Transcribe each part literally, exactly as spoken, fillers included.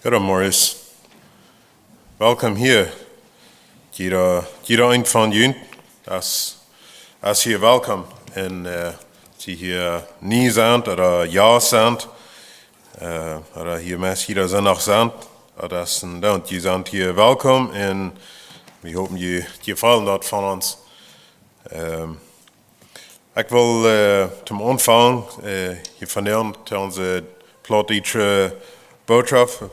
Hallo Morris. Welkom hia. Jieda, jieda een von junt es, es hia welkom. Un, äh, sie hia nie sent ooda jo sent, äh, ooda hia meist jieda Sindach sent, daut es een Dank. Jie sent hia welkom un wie hopen, jie, jie faulen daut von ons. Ähm, ekj well, äh, toom Aunfank, äh, hia vondoag to onse plautdietsche Bootschoft,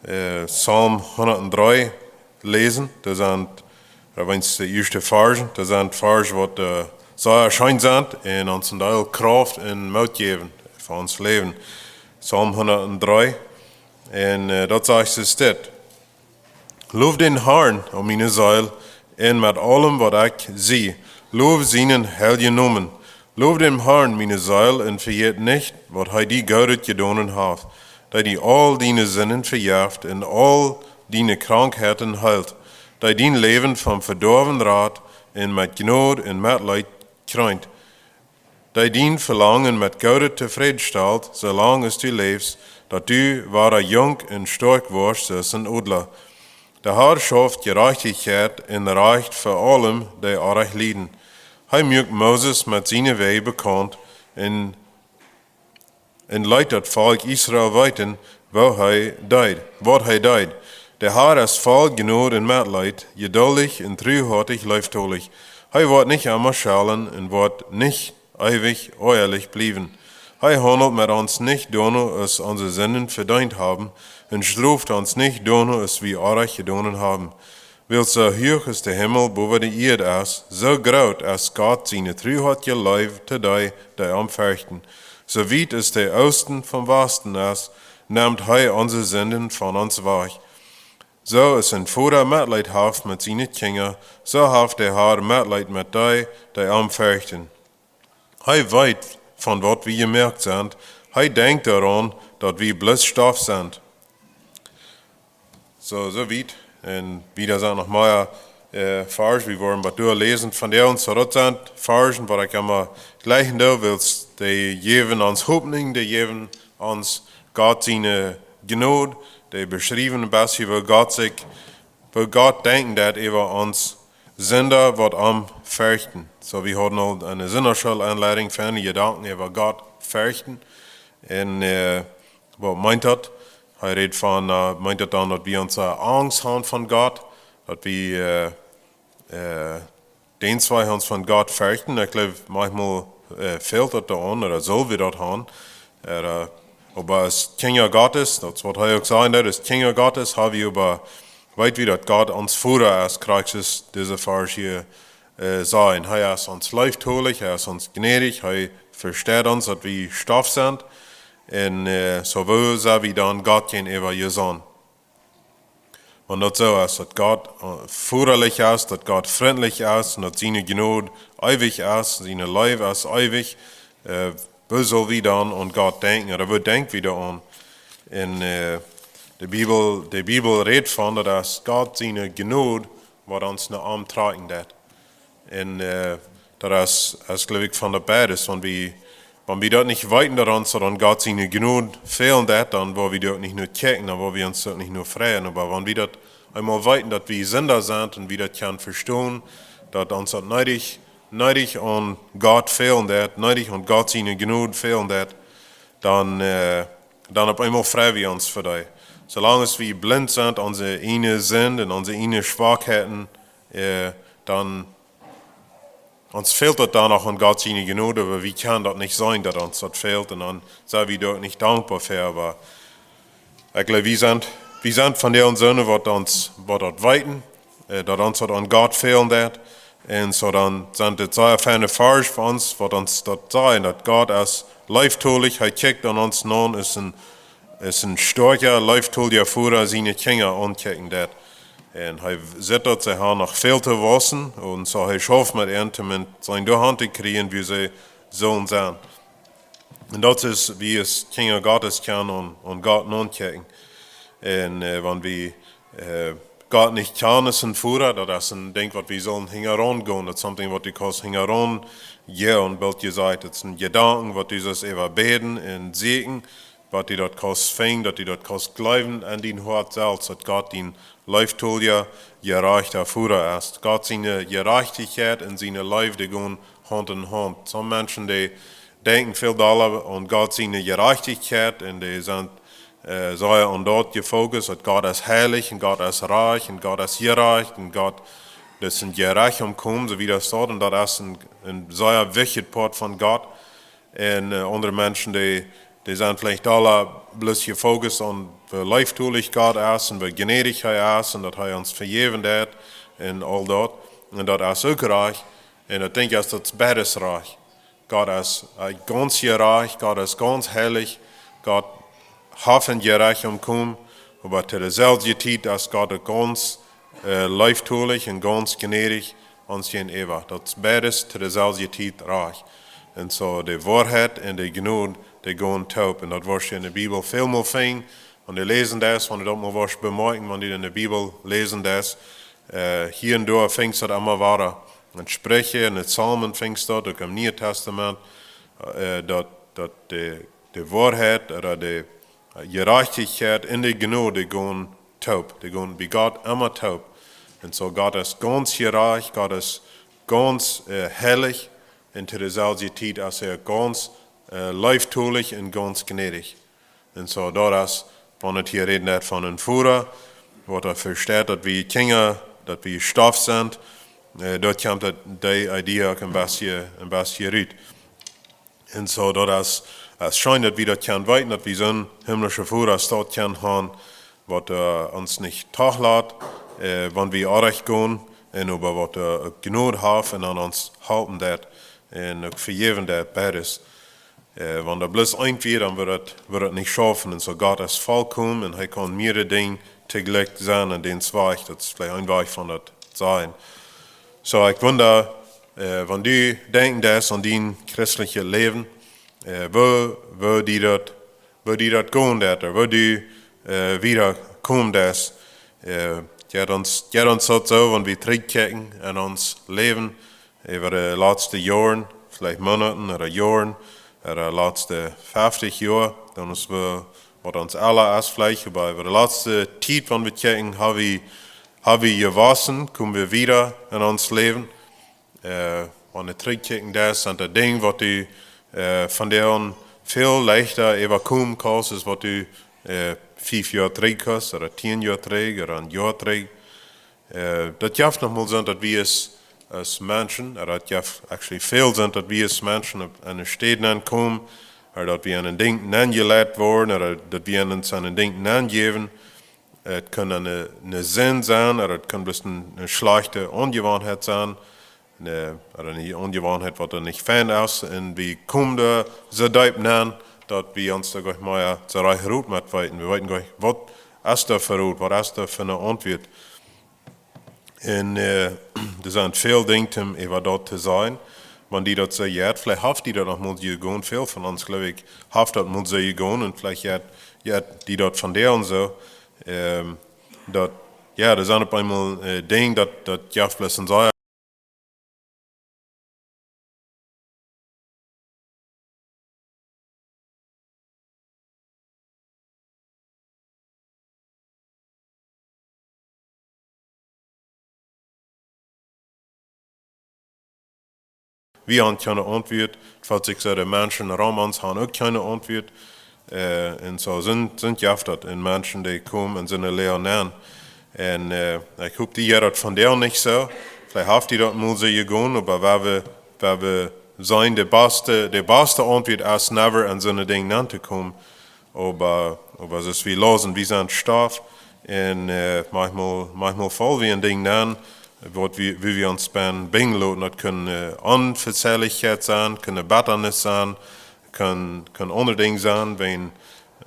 äh, Psalm hundatdree läsen. Daut sent, ooda wan de ieeschte Varzen, daut sent Varzen waut, äh, sea scheen sent un ons een Deel Krauft un Moot jäwen fa ons Läwen. Psalm hundatdree. Un, äh, daut sajcht soo dit: Low dän Harn, o miene Seel, un met aulem waut ekj sie, low sienen heiljen Nomen. Low dän Harn, miene Seel, un vejät nich, waut hee die Goodet jedonen haft, dee die aul diene Sinden vejeft un aul diene Krankheiten heelt, dee dien Läwen vom Vedoawen rat un met Jnod un Metleet kjreent, dee dien Velangen met Goodet tofräd stalt, soo lang aus du läfst, daut du wada junk un stoakj woascht aus een Odla. De Har schauft Jerajchtichkjeit un Rajcht fa aulem, dee orrajcht lieden. Hee muak Moses met siene Wäaj bekaunt un, un leet daut Volkj Israel weeten, waut hee deed, waut hee deed. De Har es voll Jnod un Metleet, jeduldich un truhoatich leeftolich. Hee woat nich emma schellen un woat nich eewich oajalich bliewen. Hee haundelt met ons nich doano aus onse Sinden vedeent haben, un stroft ons nich doano aus wie orrajcht jedonen haben. Wiels soo huach aus de Himmel bowa de Ieed es, soo groot es Gott siene truhoatje Leew to dee, dee am ferchten. Soo wiet aus de Oosten vom Wasten es, nemt hee onse Sinden von ons wajch. Soo aus een Voda Metleet haft met siene Kjinja, soo haft de Har Metleet met dee, dee am ferchten. Hee weet, von waut wie jemoakt sent. Hee denkjt doaraun, daut wie bloos Stoff sent. Soo, soo wiet. Un wieda sent noch mea, äh, Varzen, wie woaren waut doa läsen von dee. Un soo, daut sent Varzen, waut ekj emma jlikjen doo, wiels dee jäwen ons Hopninj, dee jäwen ons Gott siene Jnod, dee beschriewen een bät, woo Gott sikj, woo Gott denkjen deit äwa ons Sinda, waut am ferchten. Soo, wie hauden aul eene Sindachschool-Enleidunk fa eene Jedanken äwa Gott ferchten. Un, äh, waut meent daut? Hee rät von, äh, meent daut dan, daut wie onse Angst haben von Gott, daut wie, äh, äh, dän Zweisch ons von Gott ferchten? Ekj jleew, maunchmol, äh, fält daut doaraun, ooda sell wie daut haben. Äh, oba aus Kjinja Gottes, daut es waut hee uk sajen deed, aus Kjinja Gottes, ha wie äwa, weet wie daut Gott ons Voda es, krakjt soo aus dise Varsch hia, äh, sajen. Hee es ons leeftolich, hee es ons jnädich, hee vesteit ons, daut wie Stoff sent. Un, äh, soo woo sent wie dan Gott jäajenäwa jesonnen? Wan daut soo es, daut Gott, äh, vodalich es, daut Gott frintlich es, un daut siene Jnod eewich es, siene Leew es eewich, äh, woo sell wie dan aun Gott denkjen? Ooda woo denkj wie doaraun? Un, äh, de Bibel, de Bibel rät von, daut es Gott siene Jnod, waut ons no am trakjen deit. Un, äh, daut es, es, jleew ekj, von de beides. Wan wie, wan wie daut nich weeten, daut ons daut aun Gott siene Jnod fälen deit, dan woa wie doa uk nich no kjikjen, dan woa wie ons doa uk nich no freien. Oba wan wie daut eemol weeten, daut wie Sinda sent un wie daut kjennen vestonen, daut ons daut needich, needich aun Gott fälen deit, needich aun Gott siene Jnod fälen deit, dan, äh, dan opp eemol frei wie ons fa dee. Soo lang aus wie blint sent aun onse ieejne Sind un onse ieejne Schwakheiten, äh, dan ons fält daut dan noch aun Gott siene Jnod, oba wie kjennen daut nich seenen, daut ons daut fält, un dan sent wie doa uk nich dankboa fa, oba ekj jleew, wie sent, wie sent von dee soone, waut ons, waut daut weeten, äh, daut ons daut aun Gott fälen deit. Un soo dan sent dit sea feine Varsch fa ons, waut ons daut sajen, daut Gott es leeftolich, hee kjikjt aun ons no, es een, es een stoakja, leeftolja Voda, siene Kjinja aunkjikjen deit. Un hee sitt daut see haben noch väl to wausen, un soo hee schauft met an, om an sien doa han to kjrieen, woo see sellen sennen. Un daut es, wie aus Kjinja Gottes kjennen aun, aun Gott nodenkjen. Un, äh, wan wie, äh, Gott nich kjanen aus een Voda, daut es een Dinkj, waut wie sellen hinjaraun gonen. Daut es something, waut du kaust hinjaraun, jo, un Bilt jesajcht, daut es een Jedanken, waut du sust äwabäden un sieekjen. Bat du daut kaust finjen, daut du daut kaust jleewen en dien Hoat selfst, daut Gott dien leeftolja, jerajchta Voda es. Gott siene Jerajchtichkjeit un siene Leew, dee gonen Haunt en Haunt. Sommje Menschen, dee denkjen väl dolla aun Gott siene Jerajchtichkjeit un dee sent, äh, sea aun daut jefokust, daut Gott es heilich un Gott es rajcht un Gott es jerajcht un Gott, daut es een Jerecht aum komen, soo aus daut steit. Un daut es een, een sea wichtja Poat von Gott. Un, äh, aundre Menschen, dee, dee sent veleicht dolla bloos jefokust aun, woo leeftolich Gott es un woo jnädich hee es un daut hee ons vejäwen deit un aul daut. Un daut es uk rajcht. Un ekj denkj, daut es beides rajcht. Gott es, äh, gaunz jerajcht, Gott es gaunz heilich, Gott haft een Jerecht aum komen, oba to deeselwje Tiet es Gott uk gaunz, äh, leeftolich un gaunz jnädich ons jäajenäwa. Daut es beides to deeselwje Tiet rajcht. Un soo de Woarheit un de Jnod, dee gonen toop. Un daut woascht du en de Bibel väl mol finjen. Wan du läsen deist, wan du daut mol woascht bemoakjen, wan du en de Bibel läsen deist, äh, hia un doa finjst daut emma wada. En Spricha, en de Psalmen finjst daut, uk em Nieen Tastament, äh, daut, daut de, de Woarheit ooda de, äh, Jerajchtichkjeit un de Jnod, dee gonen toop. Dee gonen bie Gott emma toop. Un soo Gott es gaunz jerajcht, Gott es gaunz, äh, heilich, un to deeselwje Tiet es hee gaunz, äh, leeftolich un gaunz jnädich. Un soo, daut es, wan et hia räden deit von een Voda, waut doa vesteit, daut wie Kjinja, daut wie Stoff sent, äh, daut kjemt daut, dee Idee uk een bät, een bät rut. Un soo, daut es, es scheen, daut wie daut kjennen weeten, daut wie soon himmlischa Voda, daut kjennen haben, waut, äh, ons nich toolat, äh, wan wie oajch gonen, un oba waut, äh, uk Jnod haft un aun ons halpen deit, un uk vejäwen deit, beides. Äh, wan daut bloos eent wia, dan wudd daut, wudd daut nich schaufen. Un soo Gott es volkomen un hee kaun mea Dinja toojlikj sennen en dän Wajch. Daut es veleicht een Wajch von daut sajen. Soo, ekj wunda, äh, wan du denkjen deist aun dien christeljet Läwen, äh, woo, woo die daut, woo die daut gonen deit, ooda woo du, äh, wieda komen deist. Äh, jeit ons, jeit ons daut soo, wan wie trigjkjikjen en ons Läwen, äwa de latste Joaren, veleicht Moonaten ooda Joaren, ooda de latste feftich Joa, dan es wie, waut ons aula es veleicht, oba äwa de latste Tiet, wan wie kjikjen, hab wie, hab wie jewossen, komen wie wieda en ons Läwen. Äh, wan du trigjkjikjen deist, sent doa Dinja, waut du, äh, von dee väl leichta äwakomen kaust, aus waut du, äh, fief Joa trigj haudst, ooda tieen Joa trigj, ooda een Joa trigj. Äh, daut jeft noch mol sent, daut wie aus, aus Menschen, äh, daut jeft actually väl sent, daut wie aus Menschen opp, aun de Städ nenkomen, ooda daut wie aun een Dinkj nenjeleit woaren, ooda daut wie aun een, aun een Dinkj nenjäwen. Et kaun eene, eene Sind sennen, ooda et kaun bloos eene, eene schlajchte Aunjewanheit sennen, eene, ooda eene Aunjewanheit, waut doa nich fein es, un wie komen doa soo deep nen, daut wie ons doa goanich mea soo rajcht Rot met weeten. Wie weeten goanich, waut es doa fa Rot, waut es doa fa eene Auntwuat. Un, äh, doa sent väl Dinja om äwa daut to sajen. Wan die daut soo jeit, veleicht haft die daut noch mol soo jegonen. Väl von ons, jleew ekj, haft daut mol soo jegonen. Un veleicht jeit, jeit die daut vondoag soo. Ähm, daut, jo, doa sent opp eemol, äh, Dinja, daut, daut jeft bloos een sea Wie haben kjeene Auntwuat, daut felt sikj soo, de Menschen rom ons haben uk kjeene Auntwuat. Äh, un soo sent, sent jeft daut en Menschen, dee komen en soone Loag nenn. Un, äh, ekj hop, die jeit daut vondoag nich soo. Veleicht haft die daut mol soo jegonen, oba wan wie, wan wie seenen, de baste, de baste Auntwuat es never en soone Dinja nenn to komen. Oba, oba soo aus wie läsen, wie sent Stoff. Un, äh, maunchmol, maunchmol faulen wie en Dinja nenn, waut wie, wua wie ons bie binjen loten. Daut kaun, äh, Onvezeilichkjeit sennen, kaun Bettanis sennen, kaun, kaun aundre Dinja sennen, wan,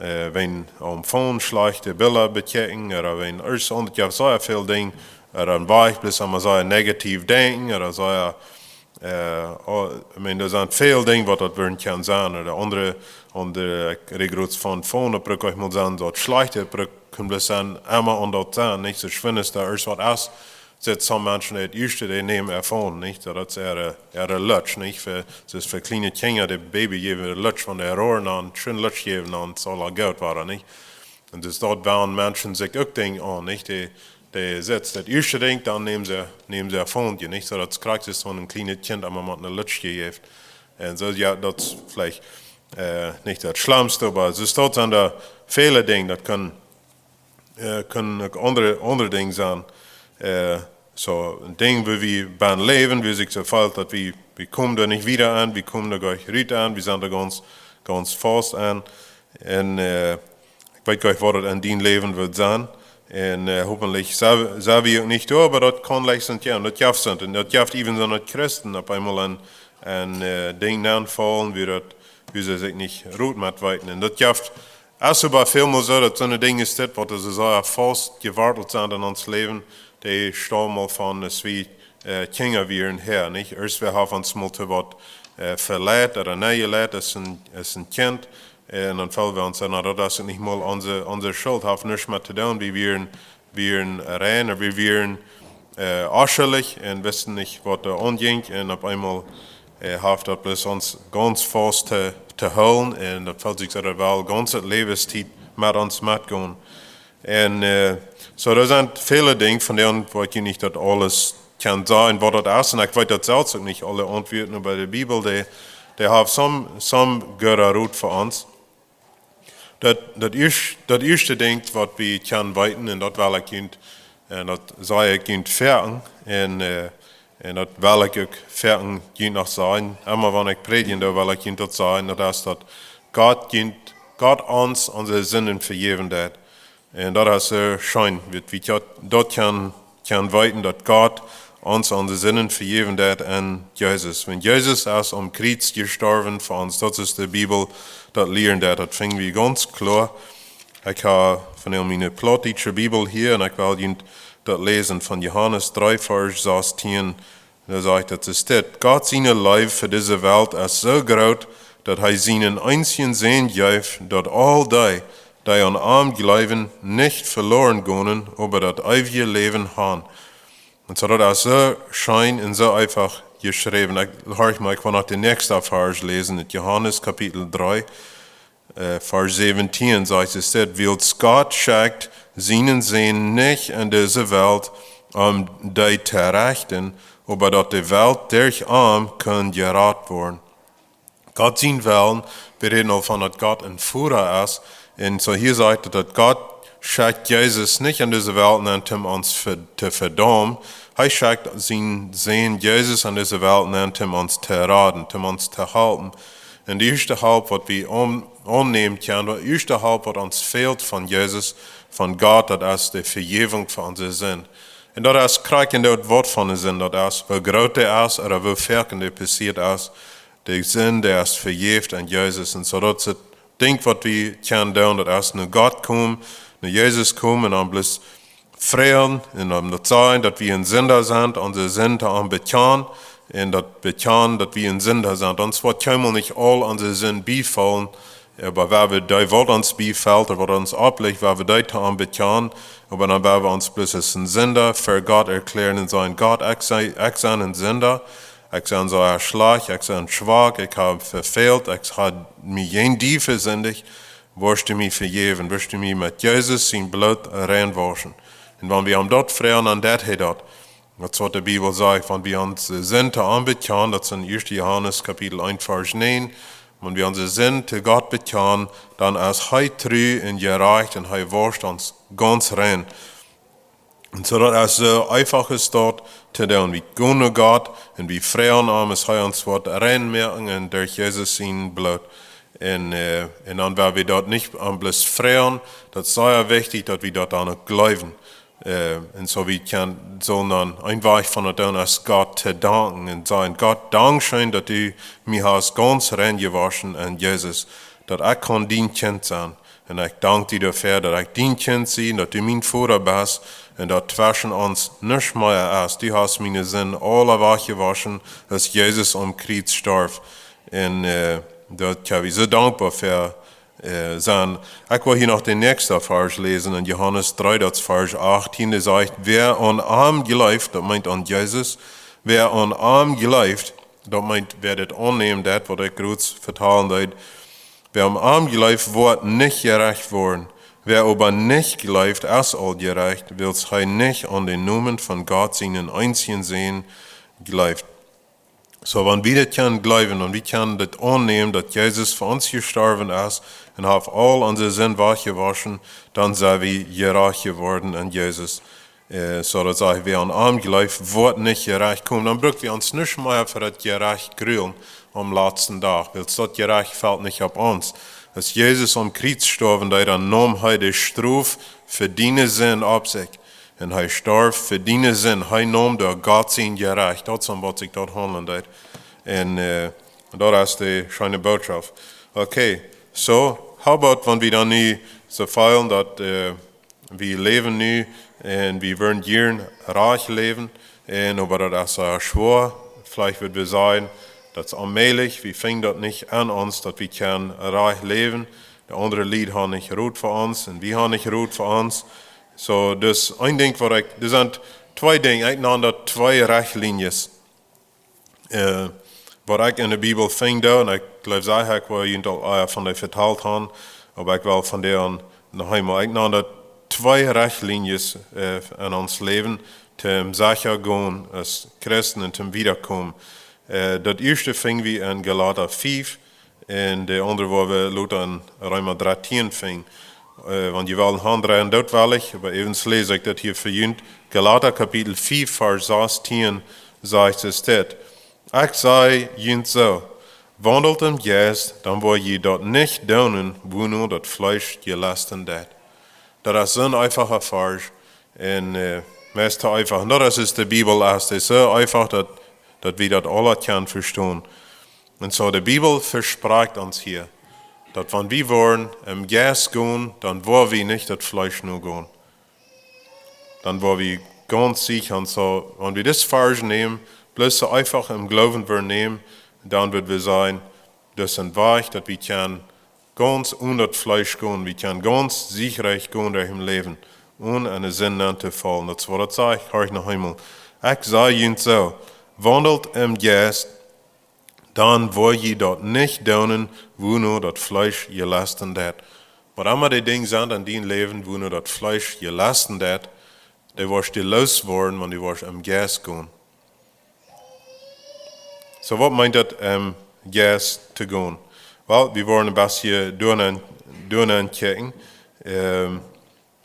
äh, wan aum Phone schlajchte Bilda bekjikjen, ooda wan irjent aundret, jo, soo väl Dinja, ooda dan wia ekj bloos emol soo negativ denkjen, ooda soo, äh, oh, ekj meen, doa sent väl Dinja, waut daut wudden kjennen sennen, ooda aundre, aundre, ekj räd groots von Phone, daut bruck ekj mol sennen, daut schlajchte bruck, kaun bloos sennen, emma aun daut sennen, nich soo schwind es doa irjent waut es, Sett some Menschen daut ieeschte, dee nämen äa Phone, nich? Daut es äare, äare Lutsch, nich? Fa, daut es fa kjliene Kjinja, de Baby jäwen de Lutsch von de Rohren aun, scheen Lutsch jäwen aun, saul aul goot woaren, nich? Un daut es daut, wan Menschen sikj uk Dinja aun, nich? Dee, dee sett daut ieeschte Dinkj, dan nämen see, nämen see äa Phone, nich? Soo daut krakjt es, wan een kjlienet Kjint emma mau een Lutsch jeft. Un soo, jo, daut es veleicht, äh, nich daut schlemste, oba soo es daut, sent doa väle Dinja, daut kaun, äh, kaun uk aundre, aundre Dinja sennen. Äh, soo een Dinkj, wua wie bie läwen, wua sikj soo fält, daut wie, wie komen doa nich wieda aun, wie komen doa nich rut aun, wie sent doa gaunz, gaunz faust aun. Un, äh, ekj weet nich, waut daut enn dien Läwen woat sennen. Un, äh, hopentlich sent, sent wie uk nich doa, oba daut kaun leicht sennen, jo. Un daut jeft et. Un daut jeft even soo daut Christen opp eemol aun, aun, äh, Dinja nenfaulen, wua daut, wua see sikj nich rut met weeten. Un daut jeft, es oba välmol soo, daut soone Dinja es dit, waut soo sea faust jewortelt sent enn ons Läwen, dee stammen aul von, aus wie, äh, Kjinja wieren häa, nich? Ieescht wie haben ons mol to waut, äh, veleit ooda nenjeleit aus een, aus een Kjint. Un dan fält wie ons aun, na, daut es nich mol onse, onse Schult, haft nuscht met to doonen. Wie wieren, wieren rein, wie wieren, äh, onschuldich un wisten nich, waut doa aunjinkj. Un opp eemol, äh, haft daut bloos ons gaunz faust to, to hoolen. Un daut fält sikj soo, daut well gaunze Läwenstiet met ons metgonen. Un, äh, soo, doa sent väle Dinja, von dee, wua ekj nich daut aules kaun sajen, waut daut es. Un ekj weet daut selfst uk nich, aule Auntwuaten, oba de Bibel, dee, dee haft some, some gooden Rot fa ons. Daut, daut ieescht-, daut ieeschte Dinkj, waut wie kjennen weeten, un daut well ekj junt, un daut saj ekj junt foaken, un, äh, un daut well ekj uk foaken junt noch sajen, emma wan ekj prädjen doo, well ekj junt daut sajen, daut es, daut Gott junt, Gott ons onse Sinden vejäwen deed. Un daut es, äh, scheen, wie, wie daut, daut kaun, kaun weeten, daut Gott ons onse Sinden vejäwen deed enn Jesus. Wan Jesus es aum Kjriez jestorwen fa ons, daut es de Bibel, daut lieren deed, daut finjen wie gaunz kloa. Ekj hab von miene plautdietsche Bibel hia un ekj well junt daut läsen von Johanes dree, Varsch sastieen. Doa sajcht et, es dit: Gott siene Leew fa dise Welt es soo groot, daut hee sienen eensjen Sän jeef, daut aul dee, dee aun am jleewen, nich veloaren gonen, oba daut eewje Läwen haben. Un soo, daut es soo scheen un soo eefach jeschräwen. Ekj, horch mol, ekj well noch dän näakjsten Varsch läsen, ut Johanes Kapitel dree, äh, Varsch säwentieen, sajcht et dit: Wiels Gott schekjt sienen Sän nich enn dise Welt, om dee to rechten, oba daut de Welt derch am kunn jerat woaren. Gott sien Wellen, wie räden aul von daut Gott een Voda es. Un soo hia sajcht et, daut Gott schekjt Jesus nich enn dise Welt nenn, om ons ve-, to vedaumen. Hee schekjt sienen Sän Jesus enn dise Welt nenn, om ons to raden, om ons to halpen. Un de ieeschte Help, waut wie aun-, aunnämen kjennen, de ieeschte Help, waut ons fält von Jesus, von Gott, daut es de Vejäwunk von onse Sind. Un daut es krakjt daut, waut fa eene Sind daut es, woo groot dee es, ooda woo foaken dee passieet es, de Sind, dee es vejäft enn Jesus. Un soo daut es daut Dinkj, waut wie kjennen doonen, daut es no Gott komen, no Jesus komen un am bloos froagen un am daut sajen, daut wie een Sinda sent, onse Sind to am bekjanen un daut bekjanen, daut wie een Sinda sent. Ons woat kjeenmol nich aul onse Sind biefaulen, oba wan wie dee, waut ons biefelt, ooda waut ons oppligcht, wan wie dee to am bekjanen, oba dan wan wie ons bloos aus een Sinda ver Gott erkjläaren un sajen: Gott, ekj sie, ekj sie een Sinda, ekj sie soo schlajcht, ekj sie schwak, ekj hab vefält, ekj hab mie jäajen die vesindicht, woascht du mie vejäwen, woascht du mie met Jesus sien Bloot reinwauschen. Un wan wie am daut froagen, dan deit hee daut. Daut es, waut de Bibel sajcht, wan wie onse Sind to am bekjanen, daut es enn ieeschte Johanes Kapitel eent, Varsch näajen, wan wie onse Sind to Gott bekjanen, dan es hee tru un jerajcht un hee wauscht ons gaunz rein. Un soo daut es soo eefach es daut to doonen. Wie gonen no Gott un wie froagen am, aus hee ons woat reinmoaken un derch Jesus sien Bloot. Un, äh, un dan, wan wie daut nich am bloos froagen, daut es sea wichtich, daut wie daut dan uk jleewen. Äh, un soo wie kjennen, sellen dan een Wajch von daut doonen es Gott to danken un sajen: Gott, dankscheen, daut du mie hast gaunz rein jewoschen enn Jesus, daut ekj kaun dien Kjint sennen. Un ekj dank die doafäa, daut ekj dien Kjint sie, daut du mien Voda best un daut tweschen ons nuscht mea es. Du hast miene Sind aula wajchjewoschen, aus Jesus aum Kjriez storf. Un, äh, doa sent wie soo dankboa fa, Äh, sennen. Ekj well hia noch dän näakjsten Varsch läsen en Johanes dree, daut Varsch achtieen, dee sajcht: "Wäa aun am jleeft", daut meent aun Jesus, "wäa aun am jleeft", daut meent, wäa dit aunnemt, daut waut ekj groot vetalen deed, "wäa aun am jleeft, woat nich jerecht woaren. Wäa oba nich jleeft, es aul jerecht, wiels hee nich aun dän Nomen von Gott sienen eensjen Sän jleeft." Soo, wan wie dit kjennen jleewen un wie kjennen dit aunnemen, daut Jesus fa ons jestorwen es un haft aul onse Sind wajchjewoschen, dan sent wie jerecht jeworden en Jesus. Äh, soo daut sajcht, wäa aun am jleeft, woat nich jerecht komen. Dan bruck wie ons nich mea fa daut Jerecht grulen aum latsten Dach, wiels daut Jerecht felt nich opp ons. Aus Jesus aum Kjriez storf, dan neem hee de Strof fa diene Sind opp sikj. Un hee storf fa diene Sind. Hee neem doa Gott sien Jerecht. Daut es om waut sikj daut haundlen deed. Un, äh, daut es de scheene Bootschoft. Okay, soo, how about, wan wie dan nu soo feelen daut, äh, wie läwen nu un wie wellen jieren rajcht läwen, un oba daut es, äh, schwoa, veleicht wudd wie sajen, daut es onmäajlich, wie finjen daut nich aun ons, daut wie kjennen rajcht läwen. De aundre Lied haben nich Rot fa ons un wie haben nich Rot fa ons. Soo, daut es een Dinkj waut ekj, doa sent twee Dinja, ekj nan daut twee Rechtlienjes, äh, waut ekj en de Bibel finj, un ekj jleew, saj ekj, ekj woa junt aul, äh, von dee vetalt haben, oba ekj well von dee aun noch eemol, ekj nan daut twee Rechtlienjes, äh, en ons Läwen, toom secha gonen aus Christen un toom wiedakomen. Äh, daut ieeschte finj wie en Galata fief, un de aundre woa wie lota en Reema dartieen finjen. Äh, wan jie wellen aundreien, daut well ekj, oba ewens läs ekj daut hia fa junt. Galata Kapitel fief, Varsch sastieen, sajcht et dit: "Ekj saj junt soo, waundelt em Jeist, dan woa jie daut nich doonen, wuano daut Fleesch jelesten deit." Daut es soon eefacha Varsch. Un, äh, meist too eefach. Un daut es, es de Bibel es, dee es soo eefach daut, daut wie daut aula kjennen vestonen. Un soo, de Bibel vesprakjt ons hia, daut wan wie woaren em Jeist gonen, dan woa wie nich daut Fleesch nogonen. Dan woa wie gaunz secha. Un soo, wan wie dis Varsch nämen, bloos soo eefach em Gloowen woaren nämen, dan wudd wie sajen, daut es een Wajch, daut wie kjennen gaunz onen daut Fleesch gonen, wie kjennen gaunz siechrikj gonen derch daut Läwen, onen en de Sind nenn to faulen. Daut es waut et sajcht, horcht noch eemol. "Ekj saj junt soo, waundelt em Jeist, dan woa jie daut nich doonen, wuano daut Fleesch jelesten deit." Waut emma de Dinja sent en dien Läwen, wuano daut Fleesch jelesten deit, dee woascht du loos woaren, wan du woascht em Jeist gonen. Soo, waut meent daut, em Jeist to gonen? Well, wie woaren een bät doahan, doahan kjikjen. Ähm,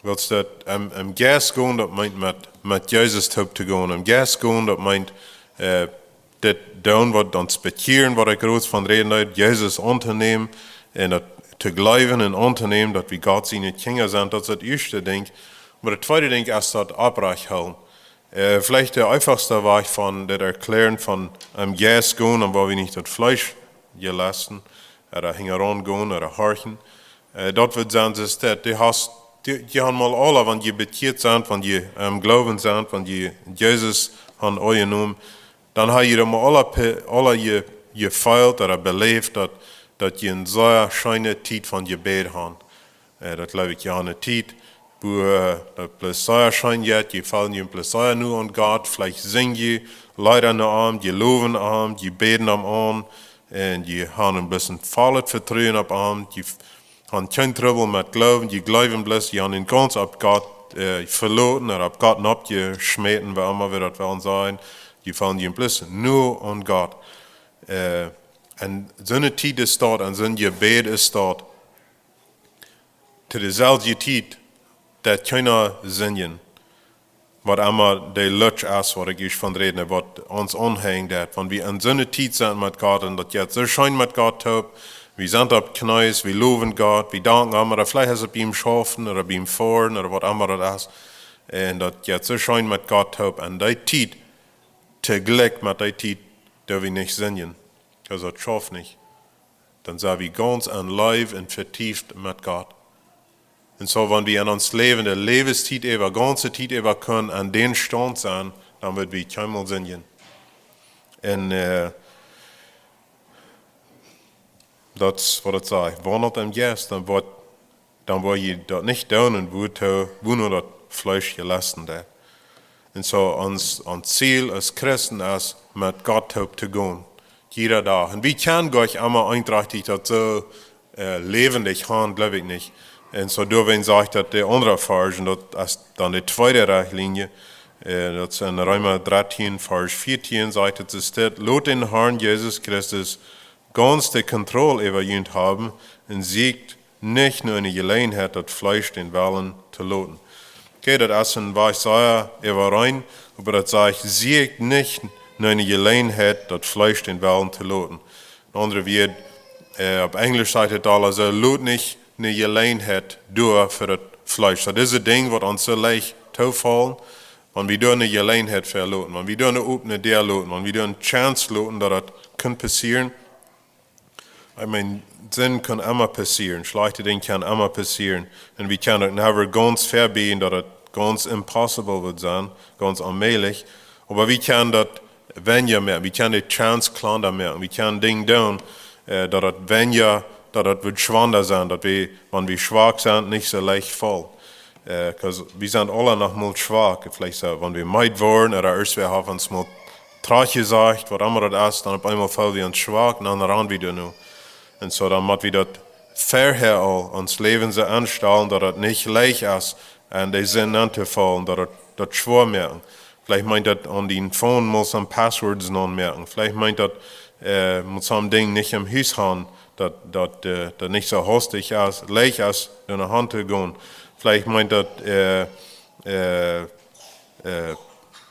wiels daut, em, em Jeist gonen, daut meent met, met Jesus toop to gonen. Em Jeist gonen, daut meent, äh, dit doonen, waut dan spazieet, waut ekj groot von räden deed, Jesus auntonämen un daut to jleewen un auntonämen, daut wie Gott siene Kjinja sent, daut es daut ieeschte Dinkj. Oba daut tweede Dinkj es daut oprajcht hoolen. Äh, veleicht de eefachste Wajch von dit erkjlären von em Jeist gonen, dan woa wie nich daut Fleesch jelesten, ooda hinjaraun gonen, ooda horchen. Äh, daut woat sennen, es daut, du hast, du, du hast mol aula, wan du bekjieet best, wan du em Gloowen best, wan du Jesus hast aunjenomen, dan hast du mol aula, pe-, aula je, jefeelt ooda beläft, daut, daut du eene sea scheene Tiet von Jebäd hast. Äh, daut jleew ekj, jo, eene Tiet, wua, äh, daut bloos sea scheen jeit, jie feelen junt bloos sea nu aun Gott, veleicht sinj jie Leeda no am, jie lowen am, jie bäden am aun, un jie haben een bät vollet Vetruen opp am, jie f-, haben kjeen Trubbel met Gloowen, jie jleewen bloos, jie haben junt gaunz opp Gott, äh, veloten, ooda opp Gott noppjeschmäten, woo emma wie daut wellen sajen, jie feelen junt bloos nu aun Gott. Äh, en soone Tiet es daut, en soon Jebäd es daut, to deeselwje Tiet, daut kjeena sindjen, waut emma de Lust es, waut ekj ieescht von räden, waut ons aunhenjt, daut wan wie en soone Tiet sent met Gott un daut jeit soo scheen met Gott toop, wie sent opp Kjnees, wie lowen Gott, wie danken am, ooda veleicht es et biem Schaufen, ooda biem Foaren, ooda waut emma daut es, un daut jeit soo scheen met Gott toop, en dee Tiet, toojlikj met dee Tiet, daut wie nich sindjen. Daut schauft nich. Dan sent wie gaunz en Leew un vetieft met Gott. Un soo, wan wie en ons Läwen, de Läwenstiet äwa, gaunze Tiet äwa kjennen aun dän Staunt sennen, dan woa wie kjeenmol sindjen. Un, äh, Daut es waut et sajcht. Waundelt em Jeist, dan woa, dan woa jie daut nich doonen, wua to, wuano daut Fleesch jelesten deit. Un soo ons, ons Ziel aus Christen es, met Gott toop to gonen. Jieda Dach. Un wie kjennen goanich emma eentrachtich daut soo, äh, läwendich han, jleew ekj nich. Un soo doawäajen sajcht daut de aundre Varsch, un daut es dan de tweede Rechtlien, äh, daut es en Reema dartieen, Varsch vieetieen, sajcht et, es dit: Lot dän Harn Jesus Christus gaunz de Kontroll äwa junt haben un sieekjt nich no eene Jeläajenheit, daut Fleesch dän Wellen to loten. Okay, daut es een Varsch sea äwarein, oba daut sajcht, sieekjt nich no eene Jeläajenheit, daut Fleesch dän Wellen to loten. En aundre Wieed, äh, opp Enjlisch sajcht et aul soo: Lot nich ne Jeläajenheit doa fa daut Fleesch. Daut es daut Dinkj waut ons soo leicht toofelt, wan wie doa ne Jeläajenheit fa loten, wan wie doa ne opne Däa loten, wan wie doa ne Chance loten, daut daut kaun passieren. Ekj meen, Sind kaun emma passieren, schlajchte Dinja kjennen emma passieren. Un wie kjennen daut never gaunz vebiejen, daut et gaunz impossible woat sennen, gaunz onmäajlich. Oba wie kjennen daut weinja moaken, wie kjennen de Chance kjlanda moaken, wie kjennen Dinja doonen, äh, daut et weinja, daut et woat schwanda sennen, daut wie, wan wie schwak sent, nich soo leicht faulen. Äh, 'cause wie sent aula noch mol schwak, veleicht soo, wan wie meed woaren, ooda ieescht wie haben ons mol trajcht jesajcht, waut emma daut es, dan opp eemol feelen wie ons schwak, un dan rannen wie doa no. Un soo, dan mott wie daut verhäa aul ons Läwen soo aunstalen, daut et nich leicht es, en de Sind nenntofaulen, daut et, daut schwoa moaken. Veleicht meent daut, aun dien Phone motst du passwords aunmoaken. Veleicht meent daut, äh, motst du soone Dinja nich em Hus haben, daut, daut, äh, daut nich soo hastich es, leicht es, doa no han to gonen. Veleicht meent daut, äh, äh, äh,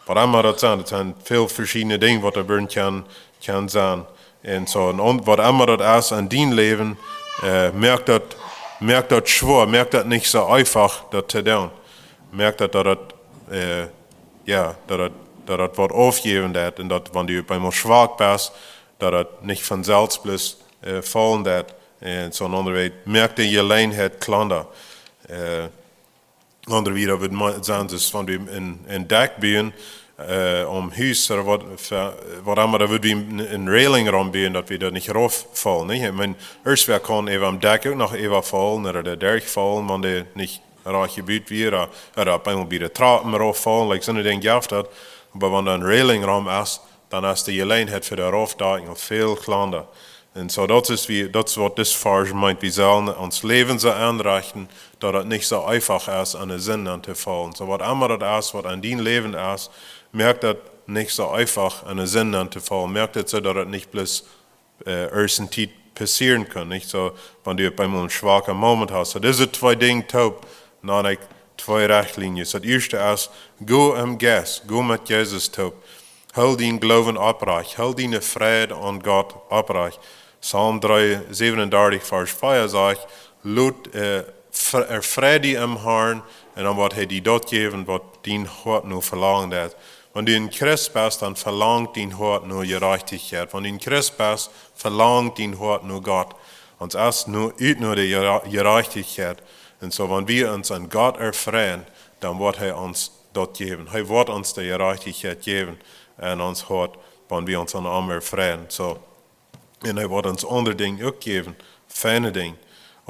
waut emma daut sent, et sent väl veschiedne Dinja, waut doa bie kjennen, kjennen sennen. Un soo, un, un waut emma daut es en dien Läwen, äh, moakt daut, moakt daut schwoa, moakt daut nich soo eefach, daut to doonen. Moakt daut, daut et, äh, jo, daut et, daut et waut aufjäwen deit, un daut, wan du opp eemol schwak best, daut et nich von selfst bloos, äh, faulen deit. Un soo, en aundre Wieed, moakt de Jeläajenheit kjlanda. Äh, aundre Wieed wudd mau sennen, daut wan wie een, een Dakj buen, äh, om Hus ooda waut, fa, waut emma, dan wudd wie een, een Railing rom buen, daut wie doa nich rauf faulen, nich? Ekj meen, ieescht wäa kaun äwa däm Dakj uk noch äwa faulen, ooda doa derch faulen, wan dee nich rajcht jebut wia, ooda, ooda opp eemol bie de Trapen rauf faulen, like, soone Dinja jeft daut. Oba wan doa een Railing rom es, dan es de Jeläajenheit fa de Raufdakjunk väl kjlanda. Un soo, daut es wie, daut es waut dis Varsch meent. Wie sellen ons Läwen soo enrechten, daut et nich soo eefach es, en de Sind nenntofaulen. Soo, waut emma daut es, waut en dien Läwen es, moakt daut nich soo eefach, en de Sind nenntofaulen. Moakt daut soo, daut et nich bloos, äh, ieescht eene Tiet passieren kaun, nich? Soo, wan du opp eemol een schwaka Moment hast. Soo, dise twee Dinja toop, dan ekj twee Rechtlien. Daut ieeschte es, go em Jeist, go met Jesus toop. Hool dien Gloowen opprajcht, hool diene Freid aun Gott opprajcht. Psalm dree, säwenundartich, Varsch vea sajcht, lot, äh, fr-, erfrei die em Harn, un dan woat hee die daut jäwen, waut dien Hoat nu velangt haft. Wan du een Christ best, dan velangt dien Hoat no Jerajchtichkjeit. Wan du een Christ best, velangt dien Hoat no Gott. Ons es nu ut no de Jera-, Jerajchtichkjeit. Un soo, wan wie ons aun Gott erfreien, dan woat hee ons daut jäwen. Hee woat ons de Jerajchtichkjeit jäwen en ons Hoat, wan wie ons aun am erfreien. Soo, un hee woat ons aundre Dinja uk jäwen, feine Dinja.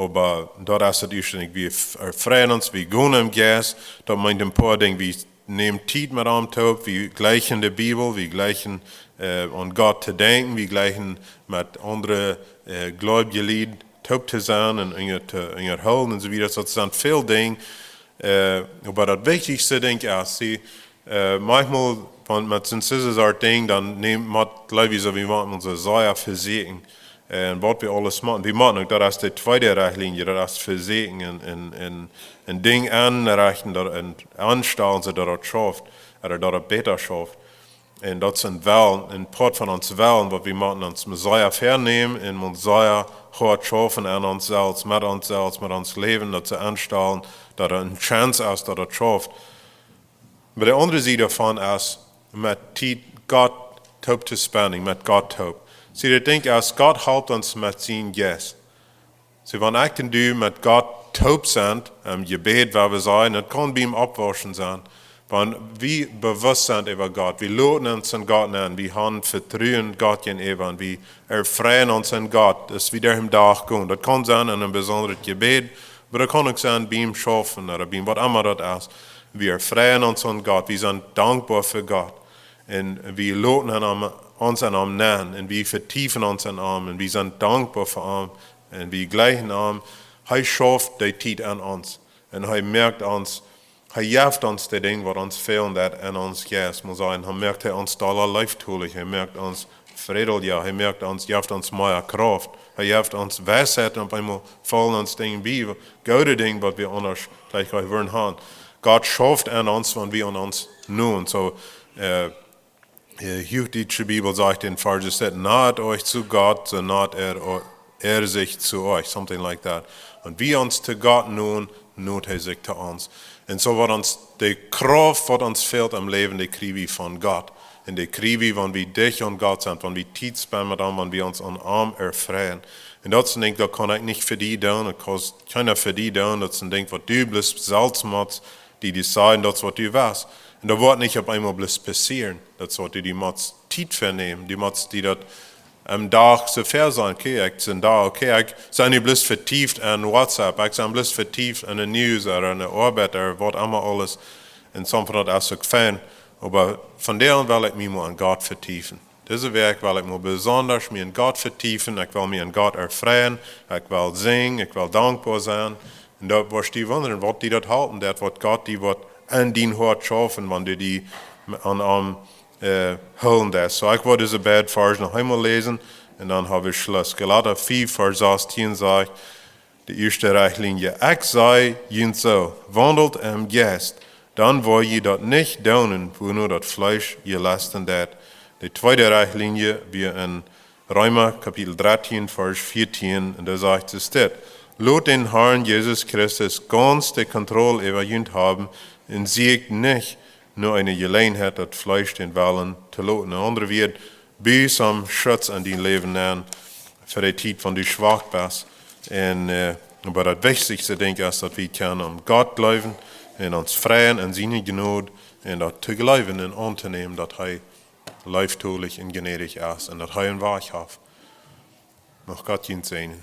Oba daut es daut ieeschte Dinkj, wie f-, erfreien ons, wie gonen em Jeist, daut meent een poa Dinja, wie nämen Tiet met am toop, wie jlikjen de Bibel, wie jlikjen, äh, aun Gott to denkjen, wie jlikjen met aundre, äh, Jleewje Lied toop to sennen un unja to, unjahoolen un soo wieda. Daut sent väl Dinja, äh, oba daut wichtichste Dinkj es, see, äh, maunchmol, wan met soon Scissors Art Dinkj, dan nämt, mott, jleew ekj, soo wie motten ons sea vesieekjen. Un waut wie aules motten, wie motten uk, daut es de tweede Rechtlien, daut es vesieekjen un, un, un, un Dinja enrechten, daut, un aunstalen, soo daut et schauft, ooda daut et bäta schauft. Un daut es een Wellen, een Poat von ons Wellen, waut wie motten ons sea väanämen un ons sea hoat schaufen aun ons selfst, met ons selfst, met ons Läwen, daut to aunstalen, daut et eene Chance es, daut et schauft. Oba de aundre Sied doavon es, met Tiet Gott toop to spenden, met Gott toop. See, daut Dinkj es, Gott halpt ons met sienen Jeist. See, wan ekj un du met Gott toop sent, em Jebäd, wua wie sajen, daut kaun biem Oppwauschen sennen. Wan wie bewusst sent äwa Gott, wie loten ons aun Gott aun, wie haben Vetruen Gott jäajenäwa un wie erfreien ons aun Gott, daut wie derch dän Dach gonen. Daut kaun sennen aun een besondret Jebäd, oba daut kaun uk sennen biem Schaufen ooda biem waut emma daut es. Wie erfreien ons aun Gott, wie sent dankboa fa Gott. Un wie loten aun am, ons aun am aun un wie vetiefen ons aun am un wie sent dankboa fa am un wie jlikjen am. Hee schauft dee Tiet aun ons. Un hee moakt ons, hee jeft ons dee Dinja waut ons fält, daut aun ons Jeist mott sennen. Hee moakt, hee ons dolla leeftolich, hee moakt ons frädlicha, hee moakt ons, jeft ons mea Krauft, hee jeft ons Weisheit, un opp eemol faulen ons Dinja bie, goode Dinja waut wie aundasch veleicht nich wudden haben. Gott schauft aun ons, wan wie aun am nonen. So, äh, äh, Huachdietsche Bibel sajcht en Varsch sechs: "Naht euch zu Gott, so naht er, er sich zu euch", something like that. Un wie ons to Gott nonen, noht hee sikj to ons. Un soo woat ons dee Krauft waut ons fält em Läwen, dee kjrie wie von Gott. Un dee kjrie wie, wan wie dicht aun Gott sent, wan wie Tiet spenden met am, wan wie ons aun am erfreien. Un daut es een Dinkj, daut kaun ekj nich fa die doonen, daut kaun kjeena fa die doonen, daut es een Dinkj waut du bloos selfst motst die deciden, daut es waut du west. Un daut woat nich opp eemol bloos passieren. Daut es waut du die motst Tiet fa nämen. Du motst die daut aum Dach soo väasennen. Okay, ekj sie doa, okay, ekj sie nu bloos vetieft aun WhatsApp, ekj sie bloos vetieft aun de News ooda aun de Oabeit ooda waut emma aules. Un sommje von daut es uk fein. Oba vondoag well ekj mie mol aun Gott vetiefen. Dise Wäakj well ekj mol besondasch mie aun Gott vetiefen. Ekj well mie aun Gott erfreien. Ekj well sinjen, ekj well dankboa sennen. Un daut woascht du wundren, waut die daut halpen deit, waut Gott die woat aun dien Hoat schaufen, wan du die aun am, äh, hoolen deist. So, ekj woa dise beid Varsch noch eemol läsen un dan hab wie Schluss. Galata fief, Varsch sastieen sajcht, de ieeschte Rechtlinie: "Ekj saj junt soo, waundelt em Jeist, dan woa jie daut nich doonen, wuano daut Fleesch jelesten deit." De tweede Rechtlinie wia en Reema Kapitel dartieen, Varsch vieetieen, un doa sajcht et dit: "Lot dän Harn Jesus Christus gaunz de Kontroll äwa junt haben un sieekjt nich no eene Jeläajenheit, daut Fleesch dän Wellen to loten." En aundre Wieed, bie am Schutz aun dien Läwen aun fa de Tiet wan du schwak best. Un, äh, oba daut wichtichste Dinkj es, daut wie kjennen aun Gott jleewen un ons freien aun siene Jnod un daut to jleewen un auntonämen, daut hee leeftolich un jnädich es un daut hee een Wajch haft. Mucht Gott junt säajnen.